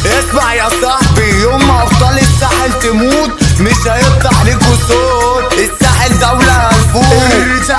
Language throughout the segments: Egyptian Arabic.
اسمع يا صاحبي، يوم ما ابطال الساحل تموت مش هيطلع ليكوا صوت. الساحل دولة هنفوت.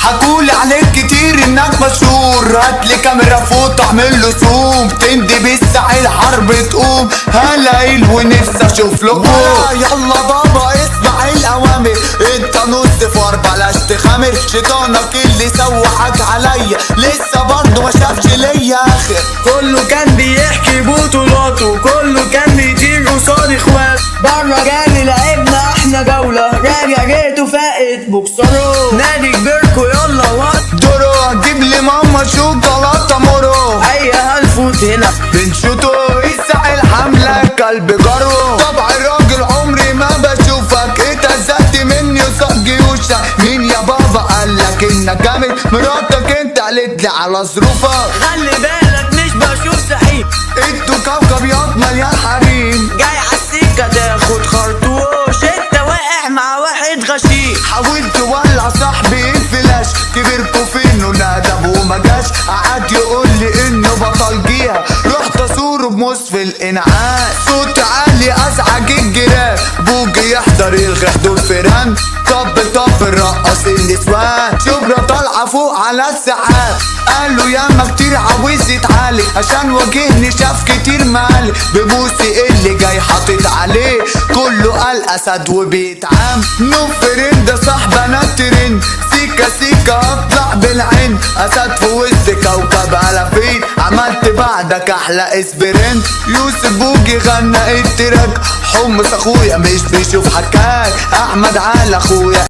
حكولي عليك كتير انك مشهور، هاتلي كاميرا فوت اعمل له زوم، تندي بالساحل حرب تقوم، هلاقيل ونفسي اشوف لكم. يلا بابا اسمع الاوامر، انت نص فار بلاش تخامر، شيطانك اللي سوحك عليا لسه برضه ما شافش ليا اخر. كله كان بيحكي بطولاته، كله كان بيطير قصاد اخواته، بره جالي لعبنا احنا جولة، راجع جيته فاقت بوكسره، نادي كبيركو يلا وقت دورو، هتجيب لي ماما شوكولاتة مورو، اي هنفوت هنا بنشوطه. الساحل حملة كلب جارو، طبع الراجل عمري ما بشوفك، اتهزقت مني قصاد جيوشك، مين يا بابا قالك انك جامد؟ مراتك انت قالت لي على ظروفك. خلي بالك مش بشوف سحيم، انتوا كوكب ياض مليان حريم، جاي عالسكة تاخد خرطوش، انت واقع مع واحد غشيم. حاولت ولع صاحبي الفلاش، كبركوا فين وندب وما جاش، قعد يقول لي انه بطل جيها، رحت ازوره بموس في الانعاش، صوت عالي ازعج الجيران، بوجي يحضر يلغي حضور فيران، طب طب رقص النسوان، شبرا طالعه فوق على السحاب، قالوا ياما كتير عاوز يتعالج، عشان واجهني شاف كتير مالي، ببوسي اللي جاي حاطط عليه، كله قال اسد وبيتعام، نو فريند صاحب انا ترند، سيكا سيكا هطلع بالعين، اسد في وسط كوكب الافين، عملت بعدك احلى اسبرنت، يوسف بوجي غنى ال track، حمص اخويا مش بيشوف حكاك، احمد على اخويا.